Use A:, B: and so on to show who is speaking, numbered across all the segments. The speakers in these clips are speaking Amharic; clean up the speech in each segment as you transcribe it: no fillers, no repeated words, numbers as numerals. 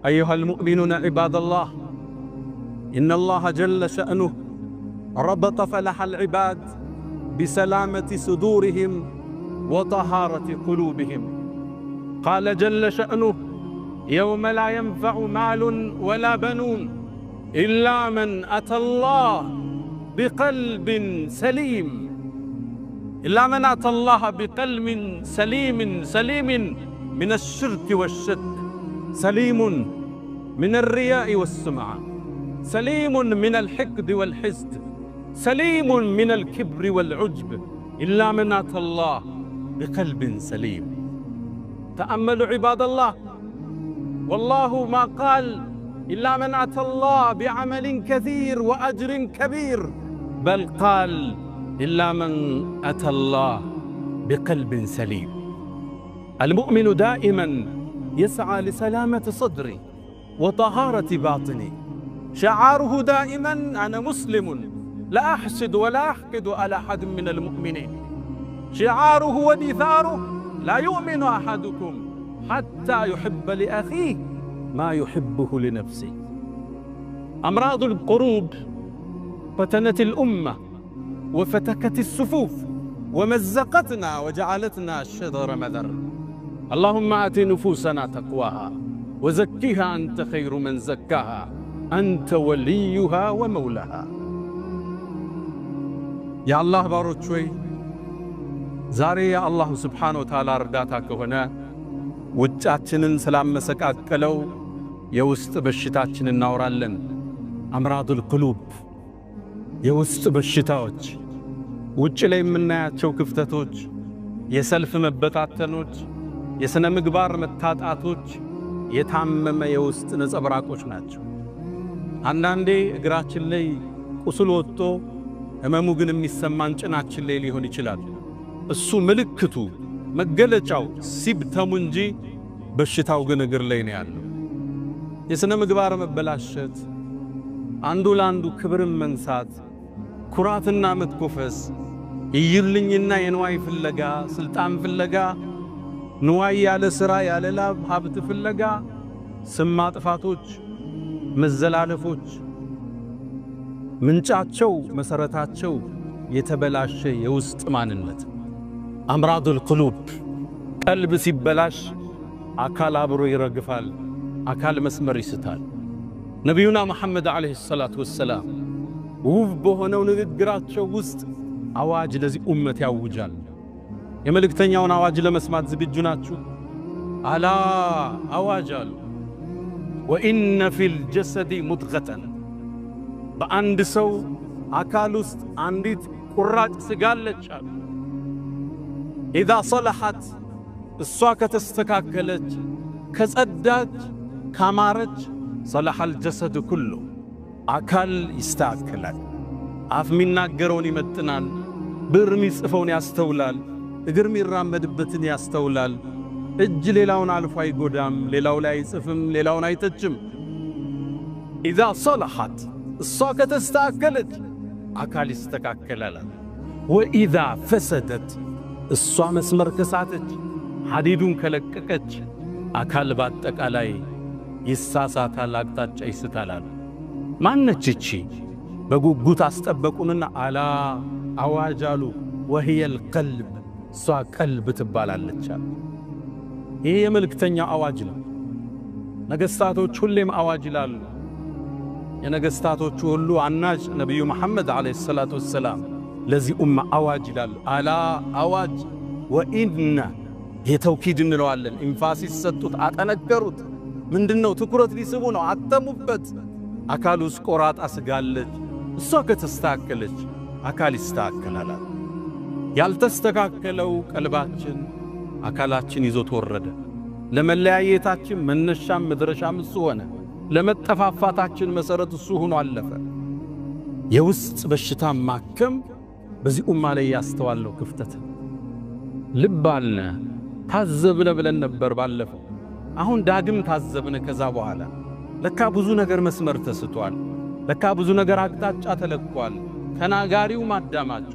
A: أيها المؤمنون عباد الله، إن الله جل شأنه ربط فلاح العباد بسلامة صدورهم وطهارة قلوبهم. قال جل شأنه: يوم لا ينفع مال ولا بنون إلا من أتى الله بقلب سليم. إلا من أتى الله بقلب سليم، سليم من الشرك والشك، سليم من الرياء والسمعة، سليم من الحقد والحسد، سليم من الكبر والعجب، إلا من أتى الله بقلب سليم. تأملوا عباد الله، والله ما قال إلا من أتى الله بعمل كثير وأجر كبير، بل قال إلا من أتى الله بقلب سليم. المؤمن دائما يسعى لسلامة صدره وطهارة باطنه. شعاره دائما: أنا مسلم، لا أحسد ولا أحقد على أحد من المؤمنين. شعاره ودثاره: لا يؤمن أحدكم حتى يحب لأخيه ما يحبه لنفسه. أمراض القلوب فتنت الأمة وفتكت الصفوف ومزقتنا وجعلتنا شذر مذر. اللهم آت نفوسنا تقواها وزكها أنت خير من زكاها، أنت وليها ومولاها። የአላህ ባሮች ሆይ፣ ዛሬ የ الله سبحانه وتعالى እርዳታ ከሆነ ውጫችንን ስላመሰቃቀለው የውስጥ በሽታችን እናወራለን። أمراض القلوب፣ የውስጥ በሽታዎች፣ ውጭ ላይ የምናያቸው ክፍተቶች፣ የሰልፍ መበታተኖች፣ የሥነ ምግባር መታጣቶች የታመመ የውስጥ ነጸብራቆች ናቸው። አንዳንዴ እግራችን ላይ ቁስል ወጥቶ ህመሙ ግን የሚሰማን ጭናችን ላይ ሊሆን ይችላል። እሱ ምልክቱ መገለጫው symptom ኡ እንጂ በሽታው ግን እግር ላይ ነው ያለው። የሥነ ምግባር መበላሸት፣ አንዱ ለአንዱ ክብርን መንሳት፣ ኩራትና መትኮፈስ፣ እይልኝና የንዋይ ፍለጋ፣ ስልጣን ፍለጋ፣ ንዋይ ያለ ሥራ ያለ ላብ ሀብት ፍለጋ፣ ስም ማጥፋቶች፣ መዘላለፎች ምንጫቸው መሰረታቸው የተበላሸ የውስጥ ማንነት፣ أمراض القلوب። ቀልብ ሲበላሽ አካል አብሮ ይረግፋል፣ አካል መስመር ይስታል። ነቢዩና መሐመድ عليه الصلاة والسلام ውብ በሆነው ንግግራቸው ውስጥ አዋጅ ለዚህ ኡመት ያውጃል። የመልእክተኛውን አዋጅ ለመስማት ዝግጁ ናችሁ? ألا፣ አዋጅ አሉ። وإن في الجسد مضغة፣ በአንድ ሰው አካል ውስጥ አንዲት ቁራጭ ስጋ አለች አሉ። إذا صلحت፣ እሷ ከተስተካከለች፣ ከጸዳች፣ ካማረች፣ صلح الجسد كله፣ አካል ይስተካከላል። አፍ የሚናገረውን ይመጥናል። ብዕር የሚጽፈውን ያስተውላል። እግር የሚራመድበትን ያስተውላል። እጅ ሌላውን አልፎ አይጎዳም፣ ሌላው ላይ አይጽፍም፣ ሌላውን አይተችም። إذا صلحت፣ እሷ ከተስተካከለች አካል ይስተካከላል። وإذا فسدت፣ እሷ መስመር ከሳተች፣ ሐዲዱን ከለቀቀች አካል በአጠቃላይ ይሳሳታል፣ አቅጣጫ ይስታላል። ማነች እቺ? በጉጉት አስጠበቁንና ألا፣ አዋጅ አሉ። وهي القلب፣ እሷ ቀልብ ትባላለች አሉ። ይህ የመልእክተኛው አዋጅ ነው። ነገሥታቶች ሁሌም አዋጅ ይላሉ። የነገሥታቶቹ ሁሉ አናጭ ነቢዩ መሐመድ عليه الصلاة والسلام ለዚህ ኡማ አዋጅ ይላሉ። ألا፣ አዋጅ፣ وإن የ توكيد እንለዋለን። Emphasis ሰጡት፣ አጠነከሩት። ምንድነው? ትኩረት ሊስቡ ነው። አተሙበት። አካል ውስጥ ቆራጣ ስጋ አለች። እሷ ከተስተካከለች አካል ይስተካከላል። ያልተስተካከለው ቀልባችን አካላችን ይዞት ወረደ። ለመለያየታችን መነሻም መድረሻም እሱ ሆነ። ለመጠፋፋታችን መሰረት እሱ ሆኖ አለፈ። የውስጥ በሽታ ማከም በዚህ ኡማ ላይ ያስተዋለው ክፍተት ልብ አልነ፣ ታዘብነ ብለን ነበር ባለፈው። አሁን ዳግም ታዘብነ። ከዛ በኋላ ለካ ብዙ ነገር መስመር ተስቷል። ለካ ብዙ ነገር አቅጣጫ ተለቋል። ተናጋሪው ማዳማጩ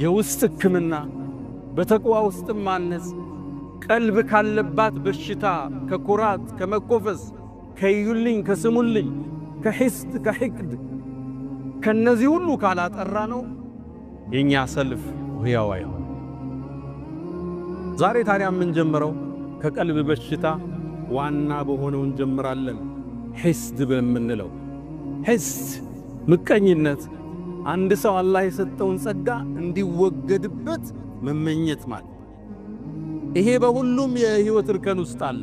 A: የውስጥ ሕክምና በተቅዋ ውስጥ ማነጽ፣ ቀልብ ካለባት በሽታ ከኩራት ከመኮፈስ ከዩልኝ ከስሙልኝ ከሕስድ ከሕቅድ ከነዚህ ሁሉ ካላጠራ ነው የኛ ሰልፍ ሕያው አይሆንም። ዛሬ ታዲያ የምንጀምረው ከቀልብ በሽታ ዋና በሆነው እንጀምራለን። ሕስድ በምንለው ሕስድ ምቀኝነት፣ አንድ ሰው አላህ የሰጠውን ጸጋ እንዲወገድበት መመኘት ማለት። ይሄ በሁሉም የህይወት እርከን ውስጥ አለ።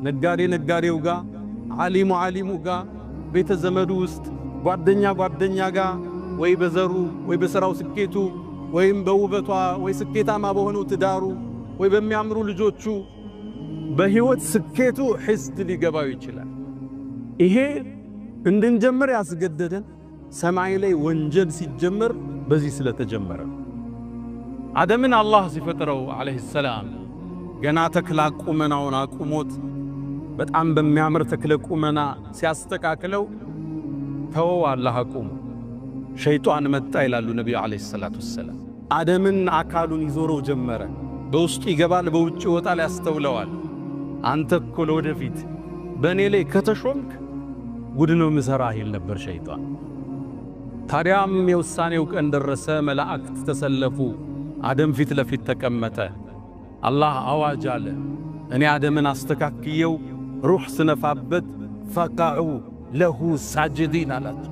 A: ነጋዴ ነጋዴው ጋር፣ ዓሊሙ ዓሊሙ ጋር፣ ቤተ ዘመዱ ውስጥ፣ ጓደኛ ጓደኛ ጋር፣ ወይ በዘሩ ወይ በሥራው ስኬቱ ወይም በውበቷ ወይ ስኬታማ በሆነው ትዳሩ ወይ በሚያምሩ ልጆቹ በህይወት ስኬቱ ሕስድ ሊገባው ይችላል። ይሄ እንድንጀምር ያስገደደን ሰማይ ላይ ወንጀል ሲጀመር በዚህ ስለተጀመረ። አደምን አላህ ሲፈጥረው ዓለይሂ ሰላም ገና ተክለ ቁመናውን አቁሞት በጣም በሚያምር ተክለ ቁመና ሲያስተካክለው ተወው አላህ አቁሞ ሸይጣን መጣ ይላሉ ነብዩ ዓለይሂ ሰላቱ ወሰላም። አደምን አካሉን ይዞረው ጀመረ። በውስጡ ይገባል፣ በውጭ ይወጣል፣ ያስተውለዋል። አንተ እኮ ለወደፊት በእኔ ላይ ከተሾምክ ጉድ ነው ምሰራህ ይል ነበር ሸይጣን። ታዲያም የውሳኔው ቀን ደረሰ። መላእክት ተሰለፉ። አደም ፊት ለፊት ተቀመጠ። አላህ አዋጅ አለ፣ እኔ አደምን አስተካክየው ሩህ ስነፋበት ፈቃዑ ለሁ ሳጅዲን አላቸው።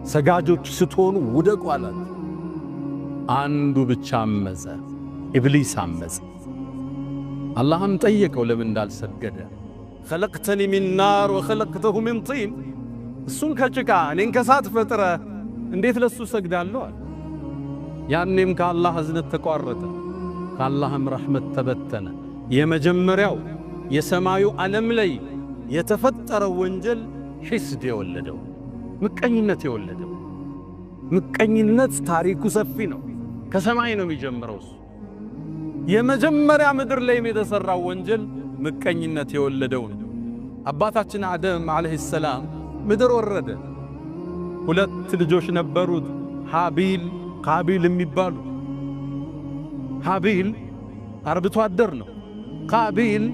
A: ሰጋጆች ስትሆኑ ውደቁ አላቸው። አንዱ ብቻ አመፀ፣ ኢብሊስ አመፀ። አላህም ጠየቀው ለምን እንዳልሰገደ። خلقتني من نار وخلقته من طين፣ እሱን ከጭቃ እኔን ከሳት ፈጥረ እንዴት ለሱ ሰግዳለሁ አለ። ያኔም ከአላህ እዝነት ተቋረጠ፣ ከአላህም ረሕመት ተበተነ። የመጀመሪያው የሰማዩ ዓለም ላይ የተፈጠረው ወንጀል ሒስድ የወለደው ምቀኝነት የወለደው። ምቀኝነት ታሪኩ ሰፊ ነው። ከሰማይ ነው የሚጀምረው እሱ። የመጀመሪያ ምድር ላይ የተሰራው ወንጀል ምቀኝነት የወለደው ነው። አባታችን አደም ዓለይሂ ሰላም ምድር ወረደ። ሁለት ልጆች ነበሩት፣ ሃቢል ቃቢል የሚባሉ። ሃቢል አርብቶ አደር ነው። ቃቢል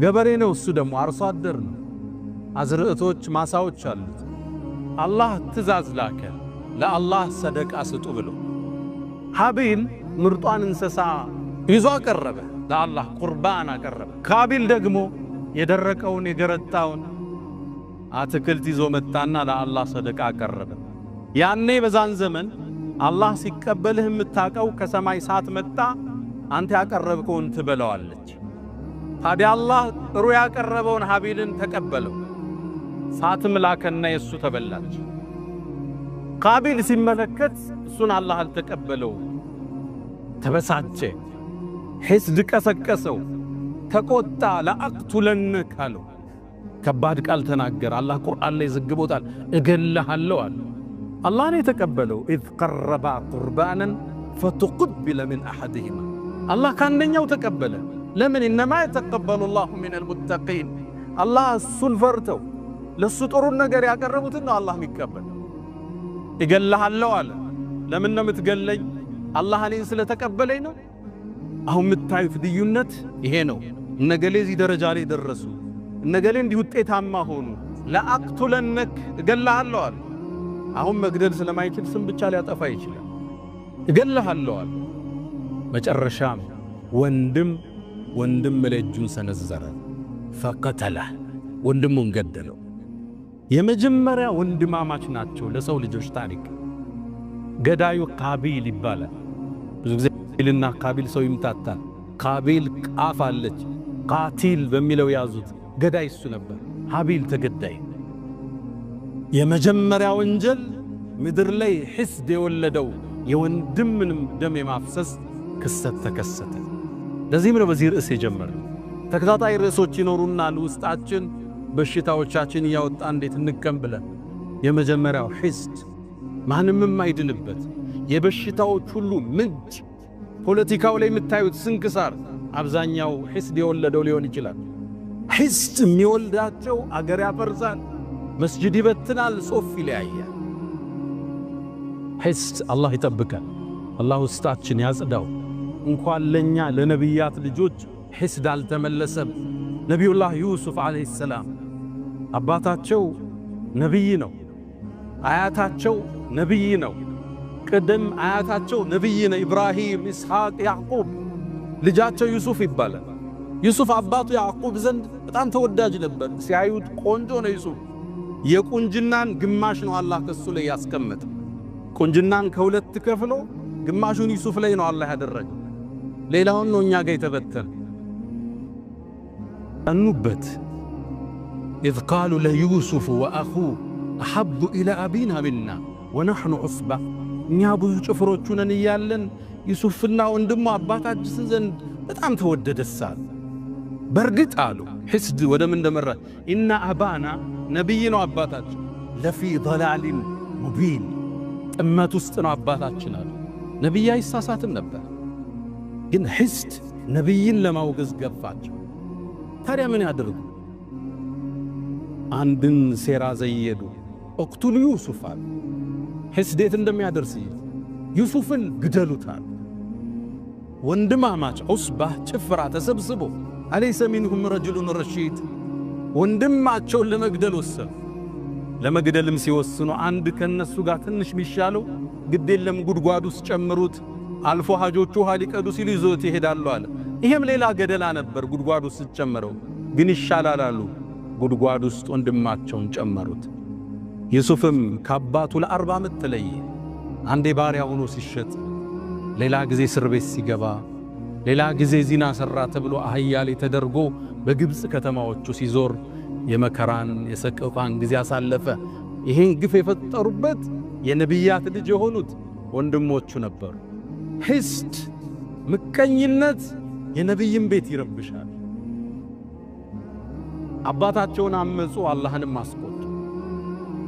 A: ገበሬ ነው። እሱ ደግሞ አርሶ አደር ነው። አዝርዕቶች ማሳዎች አሉት። አላህ ትእዛዝ ላከ፣ ለአላህ ሰደቃ ስጡ ብሎ። ሃቢል ምርጧን እንስሳ ይዞ አቀረበ፣ ለአላህ ቁርባን አቀረበ። ቃቢል ደግሞ የደረቀውን የገረጣውን አትክልት ይዞ መጣና ለአላህ ሰደቃ አቀረበ። ያኔ በዛን ዘመን አላህ ሲቀበልህ የምታቀው ከሰማይ ሳት መጣ፣ አንተ ያቀረብከውን ትበላዋለች። ታዲያ አላህ ጥሩ ያቀረበውን ሃቢልን ተቀበለው፣ ሳትም ላከና የሱ ተበላች። ቃቢል ሲመለከት እሱን አላህ አልተቀበለው፣ ተበሳጨ። ሒስድ ቀሰቀሰው፣ ተቆጣ። ለአቅቱለነክ አለው። ከባድ ቃል ተናገረ። አላህ ቁርአን ላይ ዘግቦታል። እገልሃለሁ አለ። አላህ ነው የተቀበለው። إذ قربا قربانا فتقبل من أحدهما፣ አላህ ከአንደኛው ተቀበለ። ለምን? إنما يتقبل الله من المتقين። አላህ እሱን ፈርተው ለሱ ጥሩን ነገር ያቀረቡትን ነው አላህ የሚቀበል። እገልሃለሁ አለ። ለምን ነው የምትገለኝ? አላህ እኔን ስለተቀበለኝ ነው። አሁን የምታዩት ልዩነት ይሄ ነው። እነገሌ እዚህ ደረጃ ላይ ደረሱ፣ እነገሌ እንዲህ ውጤታማ ሆኑ። ለአቅቱለነክ እገልሃለሁ አለ። አሁን መግደል ስለማይችል ስም ብቻ ሊያጠፋ ይችላል። እገልሃለሁ አለ። መጨረሻም ወንድም ወንድም ላይ እጁን ሰነዘረ። ፈቀተለህ፣ ወንድሙን ገደለው። የመጀመሪያ ወንድማማች ናቸው ለሰው ልጆች ታሪክ። ገዳዩ ቃቢል ይባላል። ብዙ ጊዜ ልና ቃቢል ሰው ይምታታል። ቃቢል ቃፍ አለች፣ ቃቲል በሚለው ያዙት። ገዳይ እሱ ነበር። ሃቢል ተገዳይ። የመጀመሪያ ወንጀል ምድር ላይ ሒስድ የወለደው የወንድምንም ደም የማፍሰስ ክስተት ተከሰተ። ለዚህም ነው በዚህ ርዕስ የጀመርነው። ተከታታይ ርዕሶች ይኖሩናል። ውስጣችን በሽታዎቻችን እያወጣ እንዴት እንከም ብለን። የመጀመሪያው ሒስድ ማንም የማይድንበት የበሽታዎች ሁሉ ምንጭ። ፖለቲካው ላይ የምታዩት ስንክሳር አብዛኛው ሒስድ የወለደው ሊሆን ይችላል። ሒስድ የሚወልዳቸው አገር ያፈርሳል፣ መስጅድ ይበትናል፣ ሶፍ ይለያያል። ሒስድ አላህ ይጠብቃል። አላህ ውስጣችን ያጽዳው። እንኳን ለኛ ለነቢያት ልጆች ሒስድ አልተመለሰም። ነቢዩላህ ዩሱፍ ዓለይሂ ሰላም አባታቸው ነቢይ ነው። አያታቸው ነቢይ ነው። ቅድም አያታቸው ነቢይ ነው። ኢብራሂም፣ ኢስሐቅ፣ ያዕቁብ። ልጃቸው ዩሱፍ ይባላል። ዩሱፍ አባቱ ያዕቁብ ዘንድ በጣም ተወዳጅ ነበር። ሲያዩት ቆንጆ ነው ዩሱፍ። የቁንጅናን ግማሽ ነው አላህ ከሱ ላይ ያስቀመጠ። ቁንጅናን ከሁለት ከፍሎ ግማሹን ዩሱፍ ላይ ነው አላህ ያደረገው። ሌላውን ነው እኛ ጋር የተበተነ። ቀኑበት። إذ قالوا ليوسف وأخوه أحب إلى أبينا منا ونحن عصبة። እኛ ብዙ ጭፍሮቹ ነን እያለን ዩሱፍና ወንድሙ አባታችን ዘንድ በጣም ተወደደሳል። በርግጥ አሉ ሒስድ ወደ ምን እንደመራ إن أبانا ነቢይ ነው አባታችን لفي ضلال مبين ጥመት ውስጥ ነው አባታችን አሉ። ነቢይ አይሳሳትም ነበር፣ ግን ሒስድ ነቢይን ለማውገዝ ገፋቸው። ታዲያ ምን ያደርጉ? አንድን ሴራ ዘየዱ። اقتلوا يوسف አሉ። ሒስድ የት እንደሚያደርስ ዩሱፍን ግደሉታል። ወንድማማች عصبة ጭፍራ ተሰብስቦ أليس منهم رجل رشيد ወንድማቸውን ለመግደል ወሰኑ። ለመግደልም ሲወስኑ አንድ ከነሱ ጋር ትንሽ ሚሻለው ግድ የለም ጉድጓድ ውስጥ ጨምሩት፣ አልፎ ሀጆቹ ውሃ ሊቀዱ ሲሉ ይዞት ይሄዳሉ አለ። ይሄም ሌላ ገደላ ነበር፣ ጉድጓድ ውስጥ ጨመረው፣ ግን ይሻላል አሉ። ጉድጓድ ውስጥ ወንድማቸውን ጨመሩት። ዩሱፍም ከአባቱ ለ40 ዓመት ተለየ። አንዴ ባሪያ ሆኖ ሲሸጥ፣ ሌላ ጊዜ እስር ቤት ሲገባ፣ ሌላ ጊዜ ዚና ሠራ ተብሎ አህያ ላይ ተደርጎ በግብፅ ከተማዎቹ ሲዞር የመከራን የሰቆቃን ጊዜ አሳለፈ። ይሄን ግፍ የፈጠሩበት የነቢያት ልጅ የሆኑት ወንድሞቹ ነበሩ። ሒስድ ምቀኝነት የነቢይን ቤት ይረብሻል። አባታቸውን አመፁ፣ አላህንም አስቆጡ።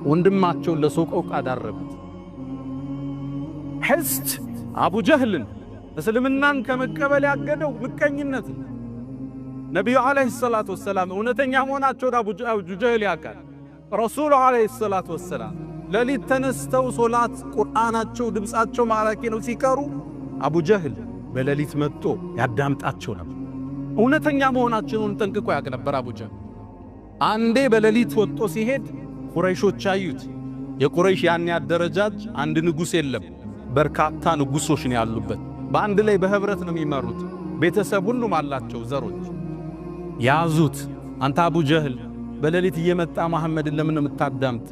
A: ወንድማቸውን ለሰቆቃ ዳረጉት። ሒስድ አቡ ጀህልን እስልምናን ከመቀበል ያገደው ምቀኝነት ነው። ነቢዩ ዓለይሂ ሰላቱ ወሰላም እውነተኛ መሆናቸውን አቡ ጀህል ያውቃል። ረሱሉ ዓለይሂ ሰላቱ ወሰላም ሌሊት ተነስተው ሶላት ቁርአናቸው ድምፃቸው ማራኪ ነው ሲቀሩ አቡ ጀህል በሌሊት መጥቶ ያዳምጣቸው ነበር። እውነተኛ መሆናቸውን ጠንቅቆ ያውቅ ነበር አቡ ጀህል። አንዴ በሌሊት ወጥቶ ሲሄድ ቁረይሾች አዩት። የቁረይሽ ያን ያደረጃጅ አንድ ንጉሥ የለም፣ በርካታ ንጉሶች ነው ያሉበት። በአንድ ላይ በህብረት ነው የሚመሩት። ቤተሰብ ሁሉም አላቸው ዘሮች። ያዙት። አንተ አቡ ጀህል በሌሊት እየመጣ መሐመድን ለምን ነው የምታዳምጥ?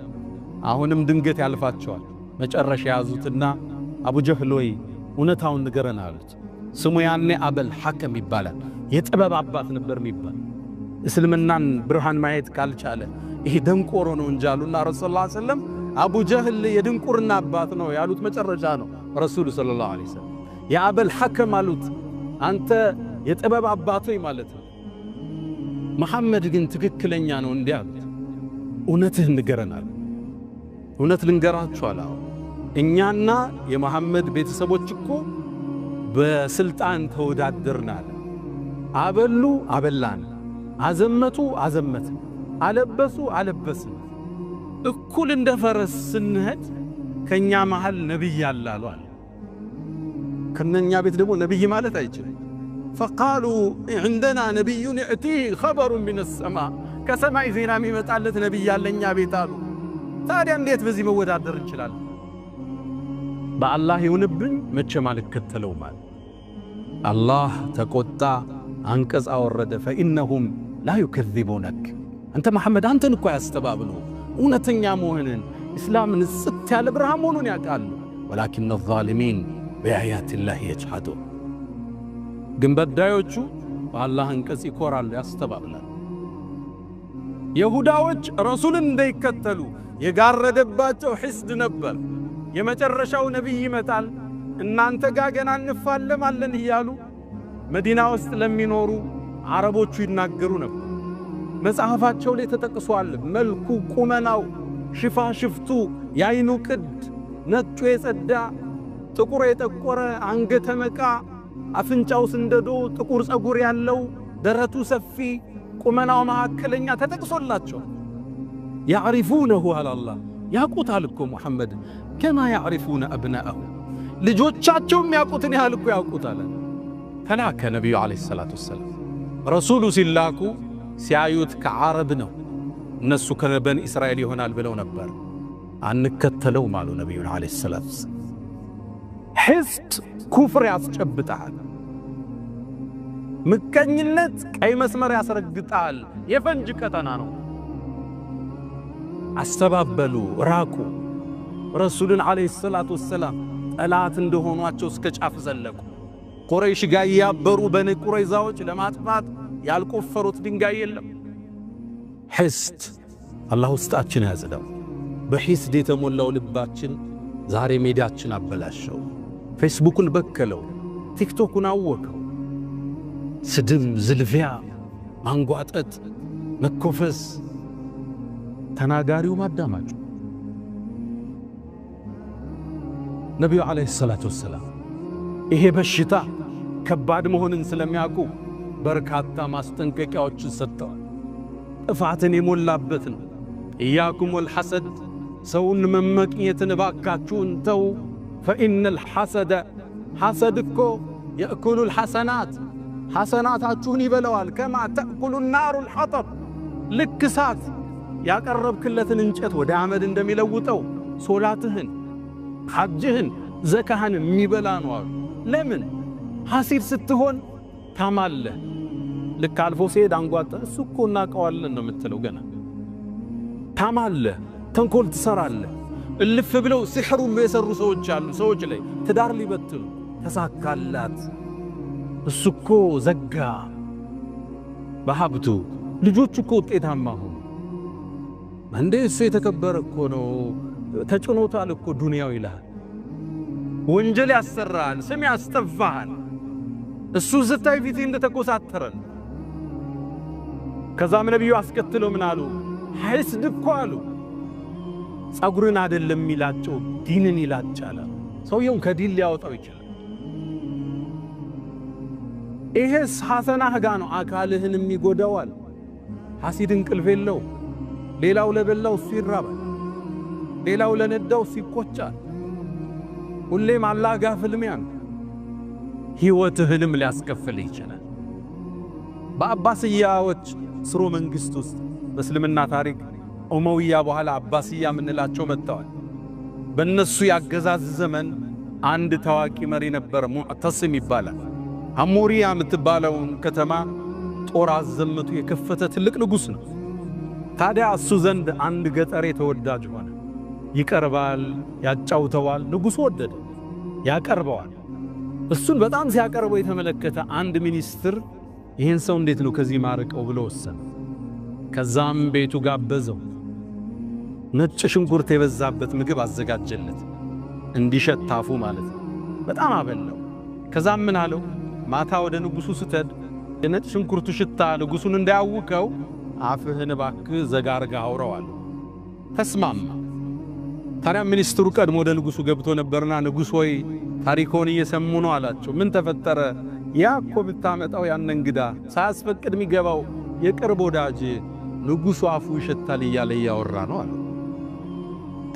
A: አሁንም ድንገት ያልፋቸዋል። መጨረሻ ያዙትና አቡ ጀህል ወይ እውነታውን ንገረን አሉት። ስሙ ያኔ አበል ሐከም ይባላል። የጥበብ አባት ነበር የሚባል። እስልምናን ብርሃን ማየት ካልቻለ ይሄ ደንቆሮ ነው እንጂ አሉና ረሱል ሰለላሁ ዐለይሂ ወሰለም አቡ ጀህል የድንቁርና አባት ነው ያሉት መጨረሻ ነው። ረሱሉ ሰለላሁ ዐለይሂ ወሰለም የአበል ሐከም አሉት። አንተ የጥበብ አባት ወይ ማለት ነው። መሐመድ ግን ትክክለኛ ነው እንዲህ አሉት። እውነትህን ንገረን አሉ። እውነት ልንገራችሁ አለ። እኛና የመሐመድ ቤተሰቦች እኮ በስልጣን ተወዳደርን አለ። አበሉ አበላን፣ አዘመቱ አዘመትን፣ አለበሱ አለበስን። እኩል እንደ ፈረስ ስንሄድ ከኛ መሃል ነብይ አለ አሉ። ከነኛ ቤት ደግሞ ነብይ ማለት አይችልም። فقالوا عندنا نبي يأتيه خبر من السماء ከሰማይ ዜና የሚመጣለት ነብይ አለ እኛ ቤት አሉ። ታዲያ እንዴት በዚህ መወዳደር እንችላለን? በአላህ ይሁንብኝ መቼም አልከተለውም አለ። አላህ ተቆጣ፣ አንቀጽ አወረደ። فإنهم لا يكذبونك አንተ መሐመድ አንተን እኮ ያስተባብሉ እውነተኛ መሆንን እስላምን ጽት ያለ ብርሃን መሆኑን ያውቃሉ። ولكن الظالمين بآيات الله يجحدون ግን በዳዮቹ በአላህ አንቀጽ ይኮራሉ፣ ያስተባብላሉ። የሁዳዎች ረሱልን እንዳይከተሉ የጋረደባቸው ሒስድ ነበር። የመጨረሻው ነቢይ ይመጣል እናንተ ጋር ገና እንፋለማለን እያሉ መዲና ውስጥ ለሚኖሩ አረቦቹ ይናገሩ ነበር። መጽሐፋቸው ላይ ተጠቅሷል። መልኩ፣ ቁመናው፣ ሽፋሽፍቱ፣ የአይኑ ቅድ፣ ነጩ የጸዳ ጥቁር የጠቆረ አንገተ መቃ፣ አፍንጫው ስንደዶ፣ ጥቁር ፀጉር ያለው፣ ደረቱ ሰፊ፣ ቁመናው መካከለኛ ተጠቅሶላቸው። ያዕሪፉነሁ አላህ ያውቁታል እኮ ሙሐመድ ከማ ያዕሪፉነ አብናአሁ ልጆቻቸው የሚያውቁትን ያህል እኮ ያውቁታል። ተላከ ነቢዩ ዓለይሂ ሰላቱ ወሰላም ረሱሉ ሲላኩ ሲያዩት ከዓረብ ነው፣ እነሱ ከበኒ እስራኤል ይሆናል ብለው ነበር። አንከተለውም አሉ ነቢዩን ዓለይሂ ሰላቱ ወሰላም። ሒስድ ኩፍር ያስጨብጣል። ምቀኝነት ቀይ መስመር ያስረግጣል። የፈንጅ ቀጠና ነው። አስተባበሉ፣ ራቁ። ረሱልን ዓለይሂ ሰላቱ ወሰላም ጠላት እንደሆኗቸው እስከ ጫፍ ዘለቁ። ቁረይሽ ጋር ያበሩ በኒ ቁረይዛዎች ለማጥፋት ያልቆፈሩት ድንጋይ የለም። ሒስድ አላህ ውስጣችን ያጽዳው። በሒስድ የተሞላው ልባችን ዛሬ ሜዳችን አበላሸው። ፌስቡኩን በከለው፣ ቲክቶኩን አወከው። ስድብ፣ ዝልፊያ፣ ማንጓጠጥ፣ መኮፈስ፣ ተናጋሪው ማዳማጩ። ነቢዩ ዓለይሂ ሰላቱ ወሰላም ይሄ በሽታ ከባድ መሆንን ስለሚያውቁ በርካታ ማስጠንቀቂያዎችን ሰጥተዋል። ጥፋትን የሞላበት ነው። إياكم والحسد፣ ሰውን መመቅኘትን እባካችሁን ተው። فإن الحسد ሐሰድ እኮ يأكل الحسنات ሐሰናታችሁን ይበለዋል። كما تأكل النار الحطب፣ ልክ እሳት ያቀረብክለትን እንጨት ወደ አመድ እንደሚለውጠው ሶላትህን፣ ሐጅህን፣ ዘካህን የሚበላ ነው አሉ። ለምን ሐሲድ ስትሆን ታማለህ። ልክ አልፎ ሲሄድ አንጓጠ እሱ እኮ እናውቀዋለን ነው የምትለው። ገና ታማለህ፣ ተንኮል ትሰራለህ። እልፍ ብለው ሲሕር ሁሉ የሰሩ ሰዎች አሉ። ሰዎች ላይ ትዳር ሊበትኑ ተሳካላት፣ እሱ እኮ ዘጋ በሀብቱ፣ ልጆቹ እኮ ውጤታማ ሆኑ። እንዴ እሱ የተከበረ እኮ ነው፣ ተጭኖታል እኮ ዱንያው ይልሃል። ወንጀል ያሰራሃል፣ ስም ያስጠፋሃል። እሱ ስታይ ፊት እንደተኮሳተረን። ከዛም ነቢዩ አስከትለው ምን አሉ? ሐስድ እኮ አሉ ጸጉርን አይደለም የሚላጨው ዲንን ይላጫል። ሰውየውን ከዲን ሊያወጣው ይችላል። ይሄስ ሐሰናህ ጋ ነው፣ አካልህንም ይጎዳዋል። ሐሲድ እንቅልፍ የለው። ሌላው ለበላው እሱ ይራባል፣ ሌላው ለነዳው እሱ ይቆጫል። ሁሌም አላህ ጋር ፍልሚያ ነው። ሕይወትህንም ሊያስከፍልህ ይችላል። በአባስያዎች ስርወ መንግሥት ውስጥ በእስልምና ታሪክ ኡመውያ በኋላ አባስያ የምንላቸው መጥተዋል። በእነሱ ያገዛዝ ዘመን አንድ ታዋቂ መሪ ነበር፣ ሙዕተስም ይባላል። አሞሪያ የምትባለውን ከተማ ጦር አዘምቶ የከፈተ ትልቅ ንጉሥ ነው። ታዲያ እሱ ዘንድ አንድ ገጠሬ ተወዳጅ ሆነ። ይቀርባል፣ ያጫውተዋል። ንጉሡ ወደደ፣ ያቀርበዋል። እሱን በጣም ሲያቀርበው የተመለከተ አንድ ሚኒስትር ይህን ሰው እንዴት ነው ከዚህ ማርቀው ብሎ ወሰነ። ከዛም ቤቱ ጋበዘው። ነጭ ሽንኩርት የበዛበት ምግብ አዘጋጀለት፣ እንዲሸታፉ ማለት ነው። በጣም አበላው። ከዛም ምን አለው? ማታ ወደ ንጉሡ ስትሄድ የነጭ ሽንኩርቱ ሽታ ንጉሡን እንዳያውከው አፍህን እባክህ ዘጋ አድርገህ አውራው አለው። ተስማማ። ታዲያ ሚኒስትሩ ቀድሞ ወደ ንጉሡ ገብቶ ነበርና ንጉሥ ሆይ ታሪኮን እየሰሙ ነው አላቸው። ምን ተፈጠረ? ያ እኮ ብታመጣው ያን እንግዳ ሳያስፈቅድ የሚገባው የቅርብ ወዳጅ ንጉሡ አፉ ይሸታል እያለ እያወራ ነው አለ።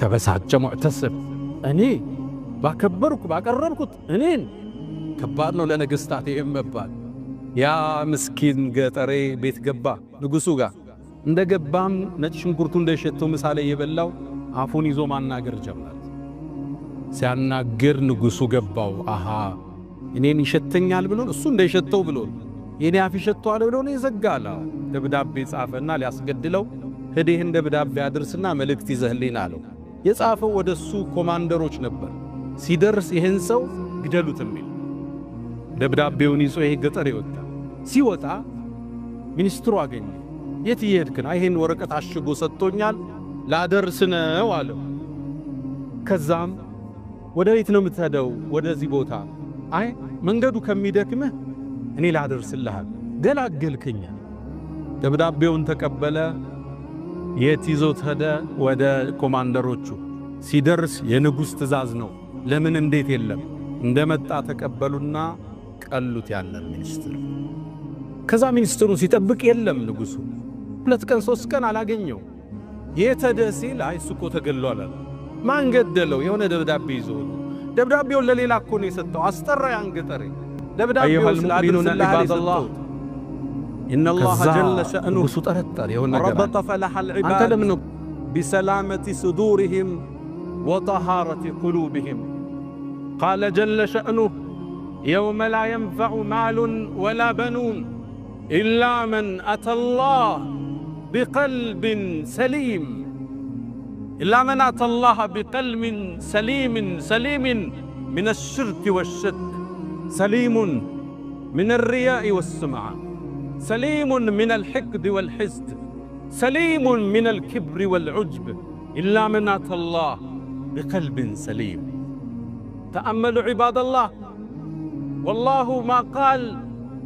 A: ተበሳጨ ሙዕተስም። እኔ ባከበርኩ ባቀረብኩት እኔን ከባድ ነው ለነገሥታት ይሄም መባል። ያ ምስኪን ገጠሬ ቤት ገባ ንጉሡ ጋር። እንደ ገባም ነጭ ሽንኩርቱ እንደሸተው ምሳ ላይ የበላው አፉን ይዞ ማናገር ጀመረ። ሲያናግር ንጉሡ ገባው። አሃ እኔን ይሸተኛል ብሎ እሱ እንደሸተው ብሎ የኔ አፍ ይሸተዋል ብሎ ነው ይዘጋላ። ደብዳቤ ጻፈና ሊያስገድለው ሂድ ይህን ደብዳቤ አድርስና መልእክት ይዘህልኝ አለው። የጻፈው ወደሱ ኮማንደሮች ነበር። ሲደርስ ይህን ሰው ግደሉት የሚል ደብዳቤውን ይዞ ይሄ ገጠር ይወጣ። ሲወጣ ሚኒስትሩ አገኘ። የት እየሄድክ ነው? ይሄን ወረቀት አሽጎ ሰጥቶኛል ላደርስ ነው አለው። ከዛም ወደ ቤት ነው የምትሄደው? ወደዚህ ቦታ። አይ መንገዱ ከሚደክምህ እኔ ላደርስልሃል፣ ገላገልከኝ። ደብዳቤውን ተቀበለ። የት ይዞት ሄደ? ወደ ኮማንደሮቹ። ሲደርስ የንጉሥ ትእዛዝ ነው፣ ለምን እንዴት የለም። እንደመጣ ተቀበሉና ቀሉት ያለን ሚኒስትር። ከዛ ሚኒስትሩን ሲጠብቅ የለም ንጉሡ። 2 ቀን 3 ቀን አላገኘው። የት ሄደ ሲል አይ እሱ እኮ ተገድሏል አለ። ማን ገደለው? የሆነ ደብዳቤ ይዞ ነው። ደብዳቤውን ለሌላ እኮ ነው የሰጠው። አስጠራ ያን ገጠሬ። ደብዳቤውን
B: أيها المؤمنون
A: ስላደርስልህ
B: عباد الله
A: የሰጠሁት። إن الله
B: ከዛ
A: جل شأنه
B: ንጉሡ ጠረጠር የሆነ ነገር አለ።
A: ربط فلاح
B: አንተ
A: العباد
B: ለምን ነው
A: بسلامة صدورهم وطهارة قلوبهم. قال جل شأنه: يوم لا ينفع مال ولا بنون إلا من أتى الله بقلب سليم. إلا من أتى الله بقلب سليم، سليم من الشرك والشك، سليم من الرياء والسمعة، سليم من الحقد والحسد، سليم من الكبر والعجب، إلا من أتى الله بقلب سليم. تأملوا عباد الله، والله ما قال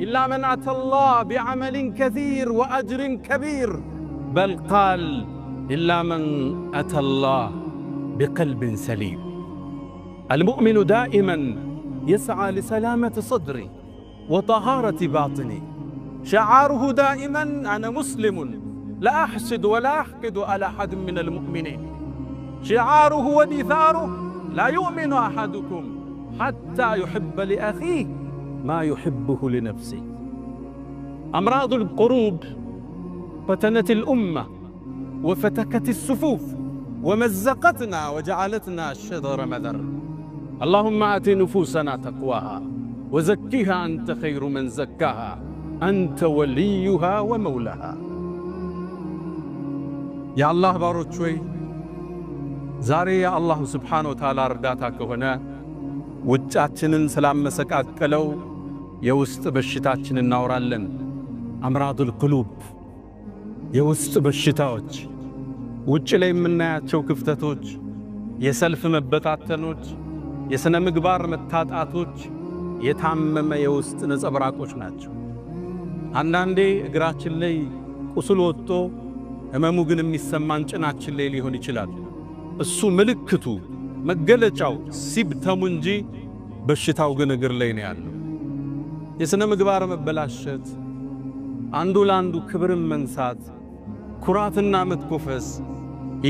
A: إلا من أتى الله بعمل كثير وأجر كبير، بل قال إلا من أتى الله بقلب سليم. المؤمن دائما يسعى لسلامة صدره وطهارة باطنه. شعاره دائما: أنا مسلم لا أحسد ولا أحقد على أحد من المؤمنين. شعاره ودثاره: لا يؤمن أحدكم حتى يحب لأخيه ما يحبه لنفسه. أمراض القلوب فتنت الأمة وفتكت الصفوف ومزقتنا وجعلتنا شذر مذر. اللهم آت نفوسنا تقواها وزكها أنت خير من زكاها، أنت وليها ومولاها. የአላህ ባሮች ሆይ፣ ዛሬ የአላሁ ስብሓነ ወተዓላ እርዳታ ከሆነ ውጫችንን ስላመሰቃቀለው የውስጥ በሽታችን እናወራለን። أمراض القلوب፣ የውስጥ በሽታዎች፣ ውጭ ላይ የምናያቸው ክፍተቶች፣ የሰልፍ መበታተኖች፣ የሥነ ምግባር መታጣቶች የታመመ የውስጥ ነጸብራቆች ናቸው። አንዳንዴ እግራችን ላይ ቁስል ወጥቶ ህመሙ ግን የሚሰማን ጭናችን ላይ ሊሆን ይችላል። እሱ ምልክቱ መገለጫው symptom ኡ እንጂ በሽታው ግን እግር ላይ ነው ያለው። የሥነ ምግባር መበላሸት፣ አንዱ ለአንዱ ክብርን መንሳት፣ ኩራትና መትኮፈስ፣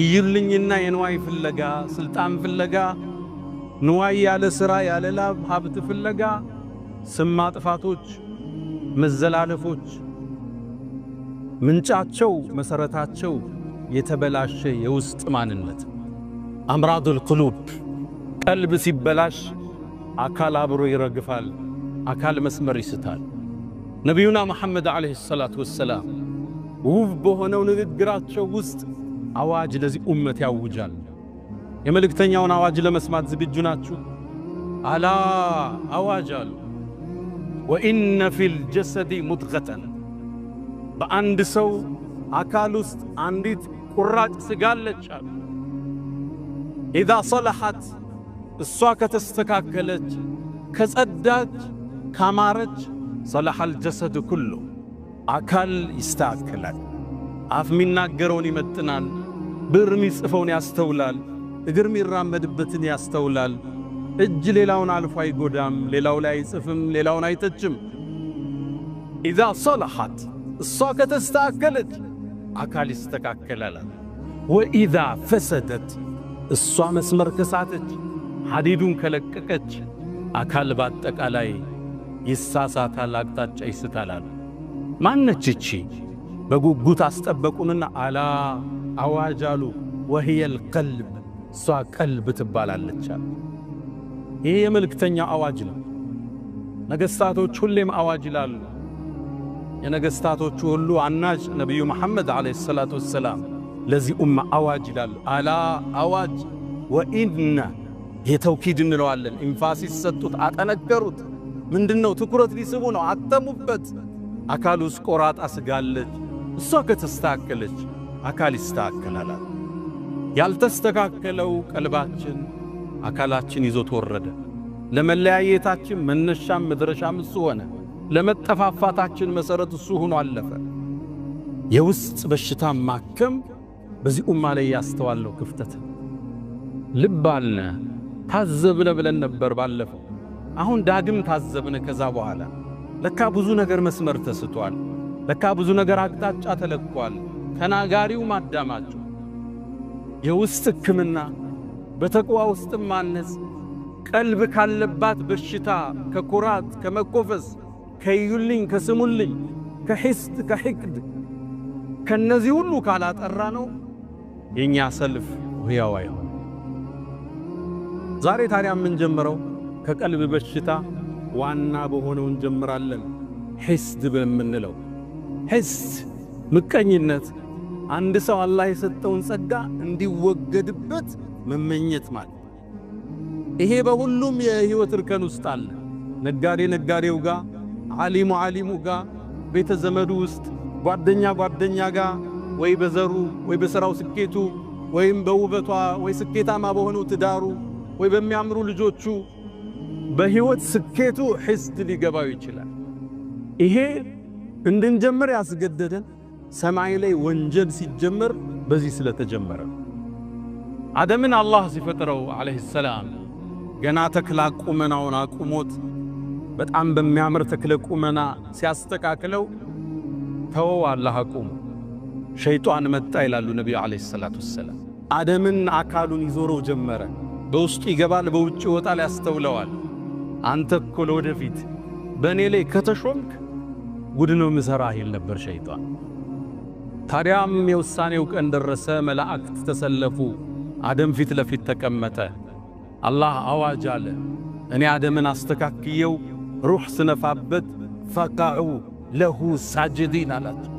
A: እዩልኝና የንዋይ ፍለጋ፣ ስልጣን ፍለጋ፣ ንዋይ ያለ ሥራ ያለ ላብ ሀብት ፍለጋ፣ ስም ማጥፋቶች፣ መዘላለፎች ምንጫቸው መሰረታቸው የተበላሸ የውስጥ ማንነት፣ أمراض القلوب። ቀልብ ሲበላሽ አካል አብሮ ይረግፋል፣ አካል መስመር ይስታል። ነቢዩና መሐመድ عليه الصلاة والسلام ውብ በሆነው ንግግራቸው ውስጥ አዋጅ ለዚህ ኡመት ያውጃል። የመልእክተኛውን አዋጅ ለመስማት ዝግጁ ናችሁ? ألا አዋጅ አሉ። وإن في الجسد مضغة፣ በአንድ ሰው አካል ውስጥ አንዲት ቁራጭ ስጋ አለች አሉ። إذا صلحت፣ እሷ ከተስተካከለች፣ ከጸዳች፣ ካማረች صلح الجسد كله፣ አካል ይስተካከላል። አፍ የሚናገረውን ይመጥናል፣ ብዕር የሚጽፈውን ያስተውላል፣ እግር የሚራመድበትን ያስተውላል። እጅ ሌላውን አልፎ አይጎዳም፣ ሌላው ላይ አይጽፍም፣ ሌላውን አይተችም። إذا صلحت፣ እሷ ከተስተካከለች አካል ይስተካከላል። وإذا فسدت፣ እሷ መስመር ከሳተች፣ ሐዲዱን ከለቀቀች አካል በአጠቃላይ ይሳሳታል፣ አቅጣጫ ይስታላል። ማነች እቺ? በጉጉት አስጠበቁንና ألا አዋጅ አሉ። وهي القلب፣ እሷ ቀልብ ትባላለች አሉ። ይህ የመልእክተኛው አዋጅ ነው። ነገሥታቶች ሁሌም አዋጅ ይላሉ። የነገሥታቶቹ ሁሉ አናጭ ነቢዩ መሐመድ عليه الصلاة والسلام ለዚህ ኡማ አዋጅ ይላሉ። ألا አዋጅ وإن የ توكيد እንለዋለን። emphasis ሰጡት፣ አጠነከሩት። ምንድነው? ትኩረት ሊስቡ ነው። አተሙበት። አካል ውስጥ ቆራጣ ስጋ አለች። እሷ ከተስተካከለች አካል ይስተካከላል። ያልተስተካከለው ቀልባችን አካላችን ይዞት ወረደ። ለመለያየታችን መነሻም መድረሻም እሱ ሆነ። ለመጠፋፋታችን መሰረት እሱ ሆኖ አለፈ። የውስጥ በሽታ ማከም በዚህ ኡማ ላይ ያስተዋለው ክፍተት ልብ አልነ፣ ታዘብነ ብለን ነበር ባለፈው። አሁን ዳግም ታዘብነ። ከዛ በኋላ ለካ ብዙ ነገር መስመር ተስቷል። ለካ ብዙ ነገር አቅጣጫ ተለቋል። ተናጋሪው ማዳማቸው የውስጥ ሕክምና በተቅዋ ውስጥ ማነጽ፣ ቀልብ ካለባት በሽታ ከኩራት፣ ከመኮፈስ፣ ከዩልኝ ከስሙልኝ ከሒስድ ከሕቅድ ከነዚህ ሁሉ ካላጠራ ነው የኛ ሰልፍ ሕያው አይሆንም። ዛሬ ታዲያ የምንጀምረው ከቀልብ በሽታ ዋና በሆነው እንጀምራለን። ሒስድ በምንለው ሒስድ ምቀኝነት፣ አንድ ሰው አላህ የሰጠውን ጸጋ እንዲወገድበት መመኘት ማለት። ይሄ በሁሉም የህይወት እርከን ውስጥ አለ። ነጋዴ ነጋዴው ጋር፣ ዓሊሙ ዓሊሙ ጋር፣ ቤተ ዘመዱ ውስጥ፣ ጓደኛ ጓደኛ ጋር፣ ወይ በዘሩ ወይ በሥራው ስኬቱ ወይም በውበቷ ወይ ስኬታማ በሆነው ትዳሩ ወይ በሚያምሩ ልጆቹ በህይወት ስኬቱ ሒስድ ሊገባው ይችላል። ይሄ እንድንጀምር ያስገደደን ሰማይ ላይ ወንጀል ሲጀመር በዚህ ስለተጀመረ። አደምን አላህ ሲፈጥረው ዓለይሂ ሰላም ገና ተክለ ቁመናውን አቁሞት በጣም በሚያምር ተክለ ቁመና ሲያስተካክለው ተወው አላህ አቁሞ። ሸይጣን መጣ ይላሉ ነቢዩ ዓለይሂ ሰላቱ ወሰላም። አደምን አካሉን ይዞረው ጀመረ። በውስጡ ይገባል፣ በውጭ ይወጣል፣ ያስተውለዋል። አንተ እኮ ለወደፊት በእኔ ላይ ከተሾምክ ጉድ ነው ምሠራህ ይል ነበር ሸይጣን። ታዲያም የውሳኔው ቀን ደረሰ። መላእክት ተሰለፉ። አደም ፊት ለፊት ተቀመጠ። አላህ አዋጅ አለ። እኔ አደምን አስተካክየው ሩህ ስነፋበት فقعوا له ساجدين አላቸው።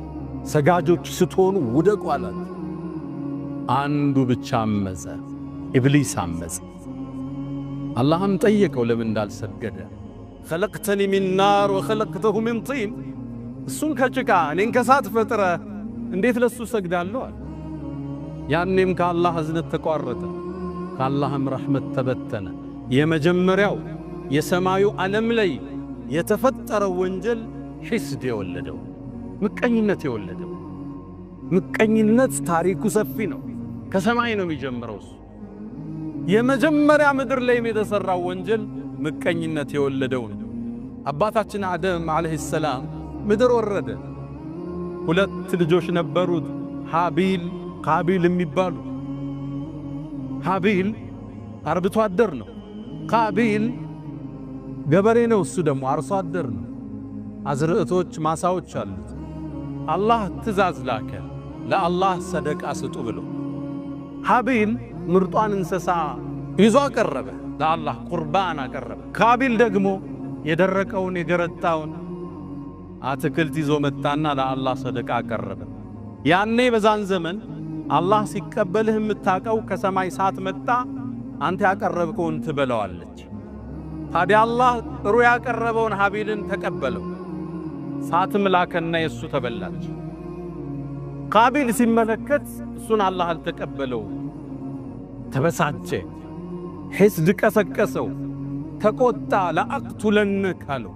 A: ሰጋጆች ስትሆኑ ውደቁ አላቸው። አንዱ ብቻ አመፀ፣ ኢብሊስ አመፀ። አላህም ጠየቀው ለምን እንዳልሰገደ። خلقتني من نار وخلقته من طين፣ እሱን ከጭቃ እኔን ከሳት ፈጥረህ እንዴት ለሱ ሰግዳለሁ አለ። ያኔም ከአላህ እዝነት ተቋረጠ፣ ከአላህም ረሕመት ተበተነ። የመጀመሪያው የሰማዩ ዓለም ላይ የተፈጠረው ወንጀል ሒስድ የወለደው ምቀኝነት የወለደው። ምቀኝነት ታሪኩ ሰፊ ነው። ከሰማይ ነው የሚጀምረው እሱ። የመጀመሪያ ምድር ላይ የተሰራው ወንጀል ምቀኝነት የወለደው ነው። አባታችን አደም ዓለይሂ ሰላም ምድር ወረደ። ሁለት ልጆች ነበሩት፣ ሃቢል ቃቢል የሚባሉ። ሃቢል አርብቶ አደር ነው። ቃቢል ገበሬ ነው። እሱ ደግሞ አርሶ አደር ነው። አዝርዕቶች ማሳዎች አሉት። አላህ ትእዛዝ ላከ፣ ለአላህ ሰደቃ ስጡ ብሎ። ሃቢል ምርጧን እንስሳ ይዞ አቀረበ፣ ለአላህ ቁርባን አቀረበ። ካቢል ደግሞ የደረቀውን የገረጣውን አትክልት ይዞ መጣና ለአላህ ሰደቃ አቀረበ። ያኔ በዛን ዘመን አላህ ሲቀበልህ የምታቀው ከሰማይ ሳት መጣ፣ አንተ ያቀረብከውን ትበለዋለች። ታዲያ አላህ ጥሩ ያቀረበውን ሃቢልን ተቀበለው፣ ሳትም ላከና የሱ ተበላች። ቃቢል ሲመለከት እሱን አላህ አልተቀበለው፣ ተበሳጨ። ሒስድ ቀሰቀሰው፣ ተቆጣ። ለአቅቱለነክ አለው።